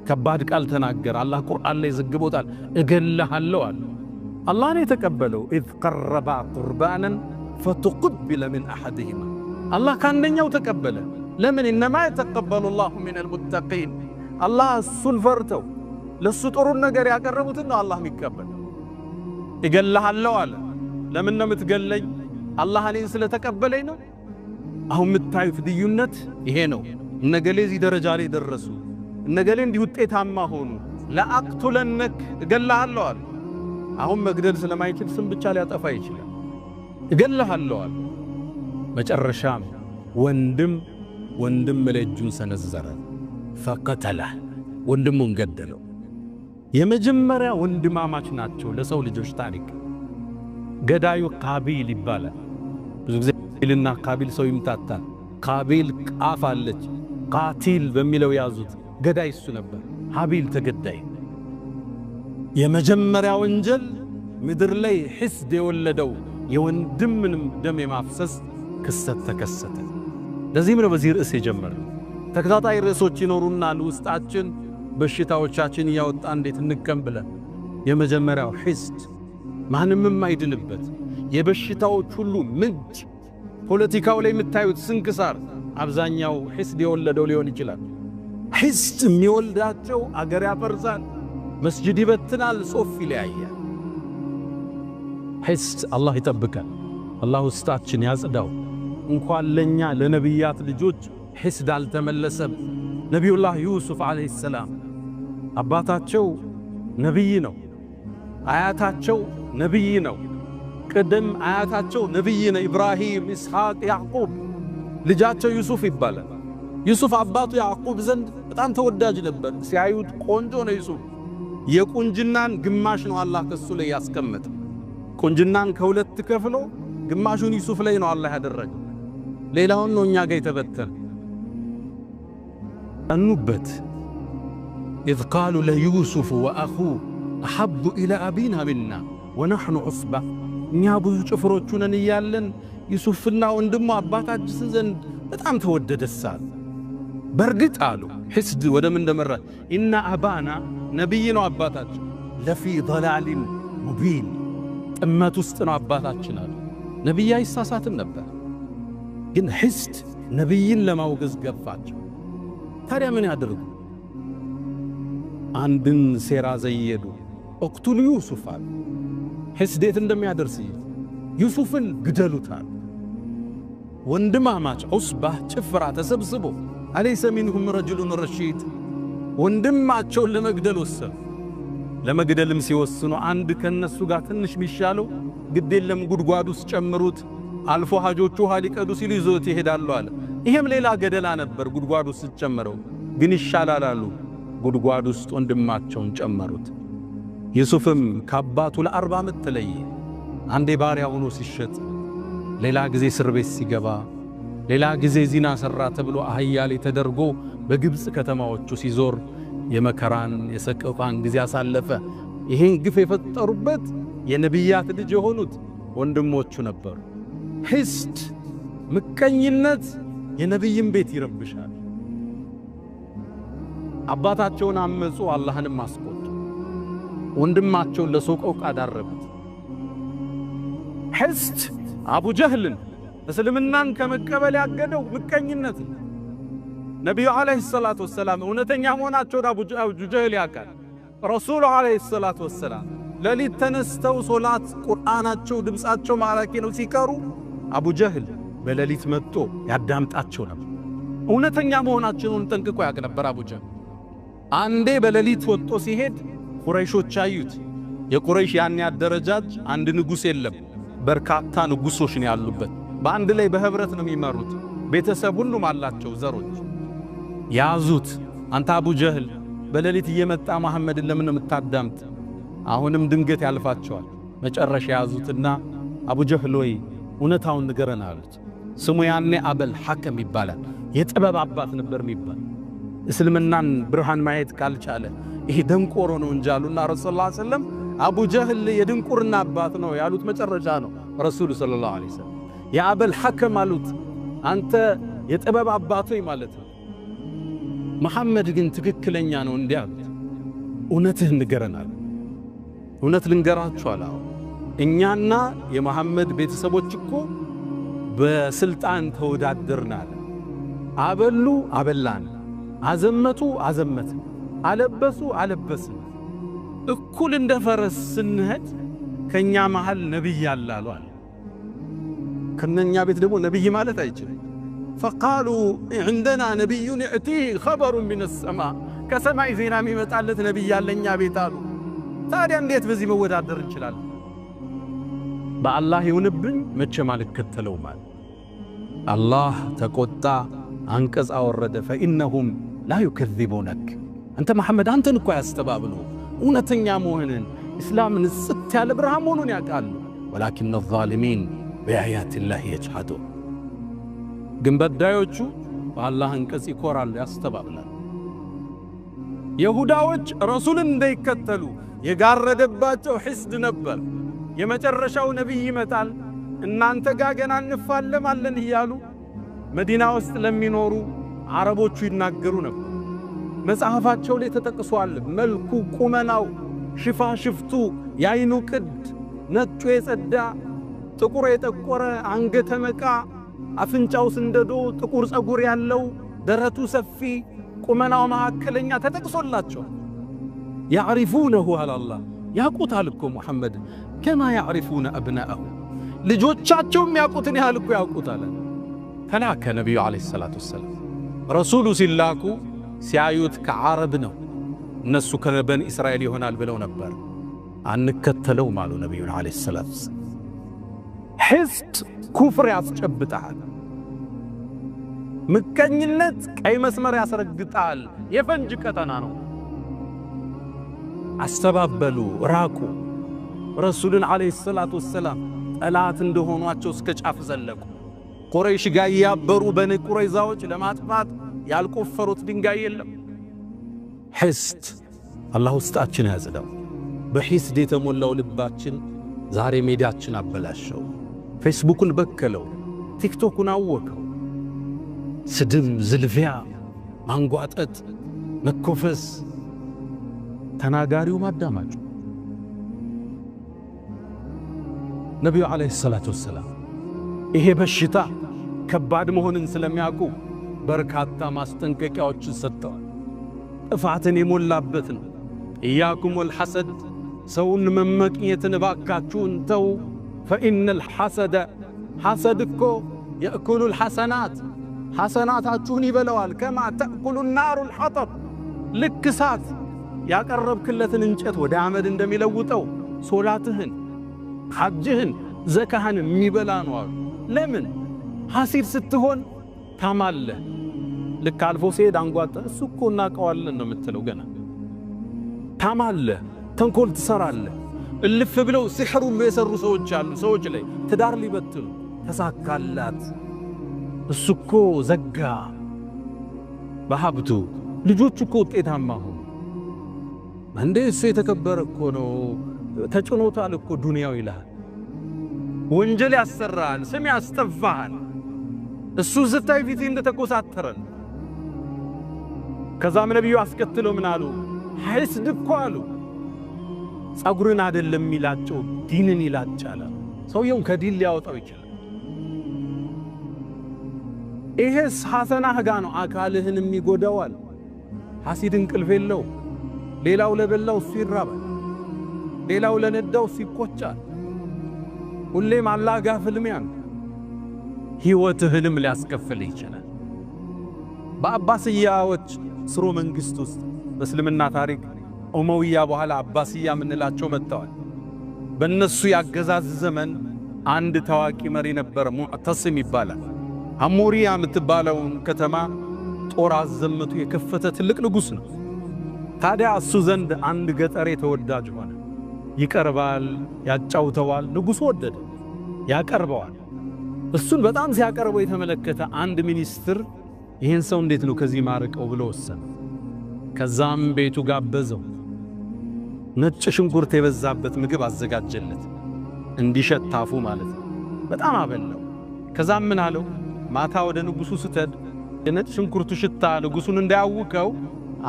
A: ከባድ ቃል ተናገረ። አላህ ቁርአን ላይ ዘግቦታል። እገልሃለሁ አለ። አላህ ነው የተቀበለው። إذ قربا قربانا فتقبل من أحدهما፣ አላህ ከአንደኛው ተቀበለ። ለምን? إنما يتقبل الله من المتقين። አላህ እሱን ፈርተው ለእሱ ጥሩን ነገር ያቀረቡትን ነው አላህ የሚቀበል። እገልሃለሁ አለ። ለምን ነው የምትገለኝ? አላህ እኔን ስለተቀበለኝ ነው። አሁን የምታዩት ልዩነት ይሄ ነው። እነገሌ እዚህ ደረጃ ላይ ደረሱ፣ እነገሌ እንዲህ ውጤታማ ሆኑ። ለአቅቱለነክ እገልሃለሁ አለ። አሁን መግደል ስለማይችል ስም ብቻ ሊያጠፋ ይችላል። እገልሃለሁ አለ። መጨረሻም ወንድም ወንድም ላይ እጁን ሰነዘረ። ፈቀተለህ፣ ወንድሙን ገደለው። የመጀመሪያ ወንድማማች ናቸው ለሰው ልጆች ታሪክ። ገዳዩ ቃቢል ይባላል። ብዙ ጊዜ ልና ቃቢል ሰው ይምታታል። ቃቢል ቃፍ አለች፣ ቃቲል በሚለው ያዙት። ገዳይ እሱ ነበር። ሃቢል ተገዳይ። የመጀመሪያ ወንጀል ምድር ላይ ሒስድ የወለደው የወንድምንም ደም የማፍሰስ ክስተት ተከሰተ። ለዚህም ነው በዚህ ርዕስ የጀመርነው። ተከታታይ ርዕሶች ይኖሩናል። ውስጣችን በሽታዎቻችን እያወጣ እንዴት እንከም ብለን። የመጀመሪያው ሒስድ ማንም የማይድንበት የበሽታዎች ሁሉ ምንጭ። ፖለቲካው ላይ የምታዩት ስንክሳር አብዛኛው ሒስድ የወለደው ሊሆን ይችላል። ሒስድ የሚወልዳቸው አገር ያፈርሳል፣ መስጅድ ይበትናል፣ ሶፍ ይለያያል። ሒስድ አላህ ይጠብቃል። አላህ ውስጣችን ያጽዳው። እንኳን ለኛ ለነቢያት ልጆች ሒስድ አልተመለሰም። ነቢዩላህ ዩሱፍ ዓለይሂ ሰላም አባታቸው ነብይ ነው። አያታቸው ነብይ ነው። ቅድም አያታቸው ነብይ ነው። ኢብራሂም፣ ኢስሐቅ፣ ያዕቁብ። ልጃቸው ዩሱፍ ይባላል። ዩሱፍ አባቱ ያዕቁብ ዘንድ በጣም ተወዳጅ ነበር። ሲያዩት ቆንጆ ነው ዩሱፍ። የቁንጅናን ግማሽ ነው አላህ ከሱ ላይ ያስቀመጠ። ቁንጅናን ከሁለት ከፍሎ ግማሹን ዩሱፍ ላይ ነው አላህ ያደረገው። ሌላውን ነው እኛ ጋር የተበተነ። ቀኑበት። إذ قالوا ليوسف وأخوه أحب إلى أبينا منا ونحن عصبة። እኛ ብዙ ጭፍሮቹ ነን እያለን ዩሱፍና ወንድሙ አባታችን ዘንድ በጣም ተወደደሳል። በርግጥ አሉ حسد ወደ ምን እንደመራ إن أبانا ነቢይ ነው አባታችን لفي ضلال مبين ጥመት ውስጥ ነው አባታችን አሉ። ነቢይ አይሳሳትም ነበር፣ ግን حسد ነቢይን ለማውገዝ ገፋቸው። ታዲያ ምን ያደርጉ? አንድን ሴራ ዘየዱ። اقتلوا يوسف አሉ። حسد የት እንደሚያደርስ ዩሱፍን ግደሉታል። ወንድማማች عصبة ጭፍራ ተሰብስቦ أليس منهم رجل رشيد ወንድማቸውን ለመግደል ወሰኑ። ለመግደልም ሲወስኑ አንድ ከነሱ ጋር ትንሽ ሚሻለው ግድ የለም ጉድጓድ ውስጥ ጨምሩት፣ አልፎ ሀጆቹ ውሃ ሊቀዱ ሲሉ ይዞት ይሄዳሉ አለ። ይሄም ሌላ ገደላ ነበር፣ ጉድጓድ ውስጥ ጨመረው፣ ግን ይሻላል አሉ። ጉድጓድ ውስጥ ወንድማቸውን ጨመሩት። ዩሱፍም ከአባቱ ለ40 ዓመት ተለየ። አንዴ ባሪያ ሆኖ ሲሸጥ፣ ሌላ ጊዜ እስር ቤት ሲገባ፣ ሌላ ጊዜ ዚና ሠራ ተብሎ አህያ ላይ ተደርጎ በግብፅ ከተማዎቹ ሲዞር የመከራን የሰቆቃን ጊዜ አሳለፈ። ይሄን ግፍ የፈጠሩበት የነቢያት ልጅ የሆኑት ወንድሞቹ ነበሩ። حسد ምቀኝነት የነቢይን ቤት ይረብሻል። አባታቸውን አመፁ፣ አላህንም አስቆጡ። ወንድማቸውን ለሰቆቃ ዳረጉት። حسد አቡ ጀህልን እስልምናን ከመቀበል ያገደው ምቀኝነት ነው። ነቢዩ عليه الصلاة والسلام እውነተኛ መሆናቸውን አቡ ጀህል ያውቃል። ረሱሉ عليه الصلاة والسلام ሌሊት ተነስተው ሶላት ቁርአናቸው ድምፃቸው ማራኪ ነው ሲቀሩ አቡ ጀህል በሌሊት መጥቶ ያዳምጣቸው ነበር። እውነተኛ መሆናቸውን ጠንቅቆ ያውቅ ነበር አቡ ጀህል። አንዴ በሌሊት ወጥቶ ሲሄድ ቁረይሾች አዩት። የቁረይሽ ያን ያደረጃጅ አንድ ንጉሥ የለም፣ በርካታ ንጉሶች ነው ያሉበት። በአንድ ላይ በህብረት ነው የሚመሩት። ቤተሰብ ሁሉም አላቸው ዘሮች። ያዙት። አንተ አቡ ጀህል በሌሊት እየመጣ መሐመድን ለምን ነው የምታዳምጥ? አሁንም ድንገት ያልፋቸዋል። መጨረሻ ያዙትና አቡ ጀህል ወይ እውነታውን ንገረን አሉት። ስሙ ያኔ አበል ሐከም ይባላል። የጥበብ አባት ነበር የሚባል። እስልምናን ብርሃን ማየት ካልቻለ ይሄ ደንቆሮ ነው እንጂ አሉና ረሱል ሰለላሁ ዐለይሂ ወሰለም አቡ ጀህል የድንቁርና አባት ነው ያሉት መጨረሻ ነው። ረሱሉ ሰለላሁ ዐለይሂ ወሰለም የአበል ሐከም አሉት። አንተ የጥበብ አባት ሆይ ማለት ነው። መሐመድ ግን ትክክለኛ ነው እንዲህ አሉት። እውነትህን ንገረን አለ። እውነት ልንገራችሁ አለ። እኛና የመሐመድ ቤተሰቦች እኮ በስልጣን ተወዳደርን አለ። አበሉ አበላን፣ አዘመቱ አዘመትን፣ አለበሱ አለበስን። እኩል እንደ ፈረስ ስንሄድ ከኛ መሃል ነብይ አለ አሉ። ከነኛ ቤት ደግሞ ነብይ ማለት አይችልም። فقالوا عندنا نبي يأتيه خبر من السماء ከሰማይ ዜና የሚመጣለት ነብይ አለ እኛ ቤት አሉ። ታዲያ እንዴት በዚህ መወዳደር እንችላለን? በአላህ ይሁንብኝ መቼም አልከተለውም አለ። አላህ ተቆጣ፣ አንቀጽ አወረደ። فإنهم لا يكذبونك አንተ መሐመድ አንተን እኮ ያስተባብሉ እውነተኛ መሆንን እስላምን ጽት ያለ ብርሃን መሆኑን ያውቃሉ። ولكن الظالمين بآيات الله يجحدون ግን በዳዮቹ በአላህ አንቀጽ ይኮራሉ፣ ያስተባብላሉ። የሁዳዎች ረሱልን እንዳይከተሉ የጋረደባቸው حسد ነበር። የመጨረሻው ነቢይ ይመጣል እናንተ ጋ ገና እንፋለማለን እያሉ መዲና ውስጥ ለሚኖሩ አረቦቹ ይናገሩ ነበር። መጽሐፋቸው ላይ ተጠቅሷል። መልኩ፣ ቁመናው፣ ሽፋሽፍቱ፣ የአይኑ ቅድ፣ ነጩ የጸዳ ጥቁር የጠቆረ አንገተ መቃ፣ አፍንጫው ስንደዶ፣ ጥቁር ፀጉር ያለው፣ ደረቱ ሰፊ፣ ቁመናው መካከለኛ ተጠቅሶላቸው ያዕሪፉነሁ አላላህ ያውቁታል እኮ ሙሐመድ ከማ ያዕሪፉነ አብናአሁ ልጆቻቸው የሚያውቁትን ያህል እኮ ያውቁታል። ተላከ ነቢዩ ዓለይሂ ሰላቱ ወሰላም ረሱሉ ሲላኩ ሲያዩት ከዓረብ ነው። እነሱ ከበኒ እስራኤል ይሆናል ብለው ነበር። አንከተለውም አሉ ነቢዩን ዓለይሂ ሰላቱ ወሰላም። ሒስድ ኩፍር ያስጨብጣል። ምቀኝነት ቀይ መስመር ያስረግጣል። የፈንጅ ቀጠና ነው። አስተባበሉ፣ ራቁ። ረሱልን ዓለይሂ ሰላቱ ወሰላም ጠላት እንደሆኗቸው እስከ ጫፍ ዘለቁ። ቁረይሽ ጋር ያበሩ በኒ ቁረይዛዎች ለማጥፋት ያልቆፈሩት ድንጋይ የለም። ሒስድ አላህ ውስጣችን ያጽዳው። በሒስድ የተሞላው ልባችን ዛሬ ሜዳችን አበላሸው። ፌስቡኩን በከለው፣ ቲክቶኩን አወከው። ስድብ፣ ዝልፊያ፣ ማንጓጠጥ፣ መኮፈስ፣ ተናጋሪው ማዳማጩ። ነቢዩ ዓለይሂ ሰላቱ ወሰላም ይሄ በሽታ ከባድ መሆንን ስለሚያውቁ በርካታ ማስጠንቀቂያዎችን ሰጥተዋል። ጥፋትን የሞላበት ነው። ኢያኩም ወልሐሰድ፣ ሰውን መመቅኘትን እባካችሁን ተው። ፈኢነል ሐሰደ፣ ሐሰድ እኮ የእኩሉል ሐሰናት፣ ሐሰናታችሁን ይበለዋል። ከማ ተእኩሉ ናሩል ሐጠብ፣ ልክ እሳት ያቀረብክለትን እንጨት ወደ አመድ እንደሚለውጠው ሶላትህን፣ ሐጅህን፣ ዘካህን የሚበላ ነው አሉ። ለምን ሐሲድ ስትሆን ታማለህ። ልክ አልፎ ሲሄድ አንጓጠ፣ እሱ እኮ እናውቀዋለን ነው የምትለው። ገና ታማለህ፣ ተንኮል ትሰራለህ። እልፍ ብለው ሲሕር ሁሉ የሰሩ ሰዎች አሉ። ሰዎች ላይ ትዳር ሊበትኑ ተሳካላት፣ እሱ እኮ ዘጋ በሀብቱ፣ ልጆቹ እኮ ውጤታማ ሆኑ። እንዴ እሱ የተከበረ እኮ ነው፣ ተጭኖታል እኮ ዱንያው ይልሃል። ወንጀል ያሰራሃል፣ ስም ያስጠፋሃል። እሱ ስታይ ፊት እንደተኮሳተረን። ከዛም ነቢዩ አስከትለው ምን አሉ? ሐስድ እኮ አሉ ጸጉርን አይደለም የሚላጨው ዲንን ይላጫል። ሰውየውን ከዲን ሊያወጣው ይችላል። ይሄስ ሐሰናህ ጋ ነው፣ አካልህንም ይጎዳዋል። ሐሲድ እንቅልፍ የለው። ሌላው ለበላው እሱ ይራባል፣ ሌላው ለነዳው እሱ ይቆጫል። ሁሌም አላህ ጋር ፍልሚያ ነው። ሕይወትህንም ሊያስከፍልህ ይችላል። በአባስያዎች ስሮ መንግስት ውስጥ በእስልምና ታሪክ ኡመውያ በኋላ አባስያ የምንላቸው መጥተዋል። በእነሱ ያገዛዝ ዘመን አንድ ታዋቂ መሪ ነበር፣ ሙዕተስም ይባላል። አሞሪያ የምትባለውን ከተማ ጦር አዘምቶ የከፈተ ትልቅ ንጉሥ ነው። ታዲያ እሱ ዘንድ አንድ ገጠሬ ተወዳጅ ሆነ። ይቀርባል፣ ያጫውተዋል። ንጉሡ ወደደ፣ ያቀርበዋል። እሱን በጣም ሲያቀርበው የተመለከተ አንድ ሚኒስትር ይህን ሰው እንዴት ነው ከዚህ ማርቀው ብሎ ወሰነ። ከዛም ቤቱ ጋበዘው። ነጭ ሽንኩርት የበዛበት ምግብ አዘጋጀለት፣ እንዲሸታፉ ማለት ነው። በጣም አበላው። ከዛም ምን አለው? ማታ ወደ ንጉሡ ስትሄድ የነጭ ሽንኩርቱ ሽታ ንጉሡን እንዳያውከው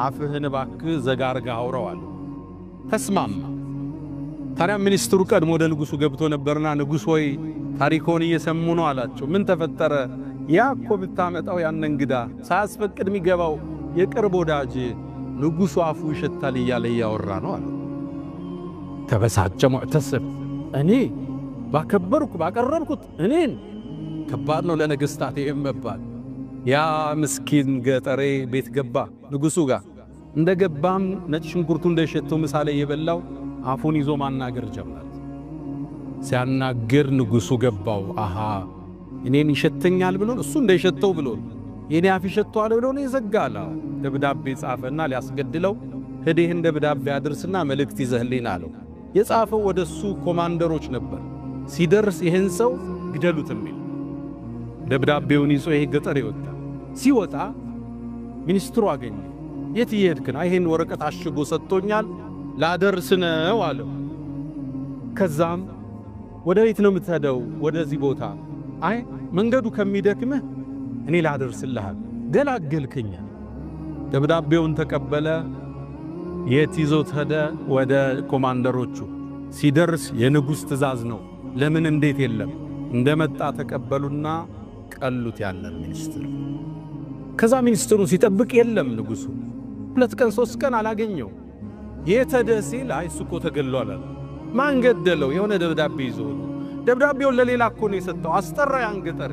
A: አፍህን እባክህ ዘጋ አድርገህ አውራው አለው። ተስማማ። ታዲያ ሚኒስትሩ ቀድሞ ወደ ንጉሡ ገብቶ ነበርና ንጉሥ ሆይ ታሪኮን እየሰሙ ነው አላቸው። ምን ተፈጠረ? ያ እኮ ብታመጣው ያን እንግዳ ሳያስፈቅድ የሚገባው የቅርብ ወዳጅ ንጉሡ አፉ ይሸታል እያለ እያወራ ነው አለ። ተበሳጨ ሙዕተስም። እኔ ባከበርኩ ባቀረብኩት እኔን ከባድ ነው ለነገስታት ይሄም መባል። ያ ምስኪን ገጠሬ ቤት ገባ ንጉሡ ጋር። እንደ ገባም ነጭ ሽንኩርቱ እንደሸተው ምሳሌ የበላው አፉን ይዞ ማናገር ጀመረ። ሲያናግር ንጉሡ ገባው። አሃ እኔን ይሸተኛል ብሎ እሱ እንደሸተው ብሎ የኔ አፍ ይሸተዋል ብሎ ነው ይዘጋላ። ደብዳቤ ጻፈና ሊያስገድለው ሂድ ይህን ደብዳቤ አድርስና መልእክት ይዘህልኝ አለው። የጻፈው ወደሱ ኮማንደሮች ነበር። ሲደርስ ይህን ሰው ግደሉት የሚል ደብዳቤውን ይዞ ይሄ ገጠር ይወጣ። ሲወጣ ሚኒስትሩ አገኘ። የት እየሄድክ ነው? ይሄን ወረቀት አሽጎ ሰጥቶኛል ላደርስ ነው አለው። ከዛም ወደ ቤት ነው የምትሄደው? ወደዚህ ቦታ። አይ መንገዱ ከሚደክምህ እኔ ላደርስልሃል፣ ገላገልከኝ። ደብዳቤውን ተቀበለ። የት ይዞት ሄደ? ወደ ኮማንደሮቹ። ሲደርስ የንጉሥ ትእዛዝ ነው፣ ለምን እንዴት የለም። እንደመጣ ተቀበሉና ቀሉት ያለን ሚኒስትር። ከዛ ሚኒስትሩን ሲጠብቅ የለም ንጉሡ። 2 ቀን 3 ቀን አላገኘው። የት ሄደ ሲል አይ እሱ እኮ ተገድሏል አለ። ማን ገደለው? የሆነ ደብዳቤ ይዞ ነው። ደብዳቤውን ለሌላ እኮ ነው የሰጠው። አስጠራ ያን ገጠሬ።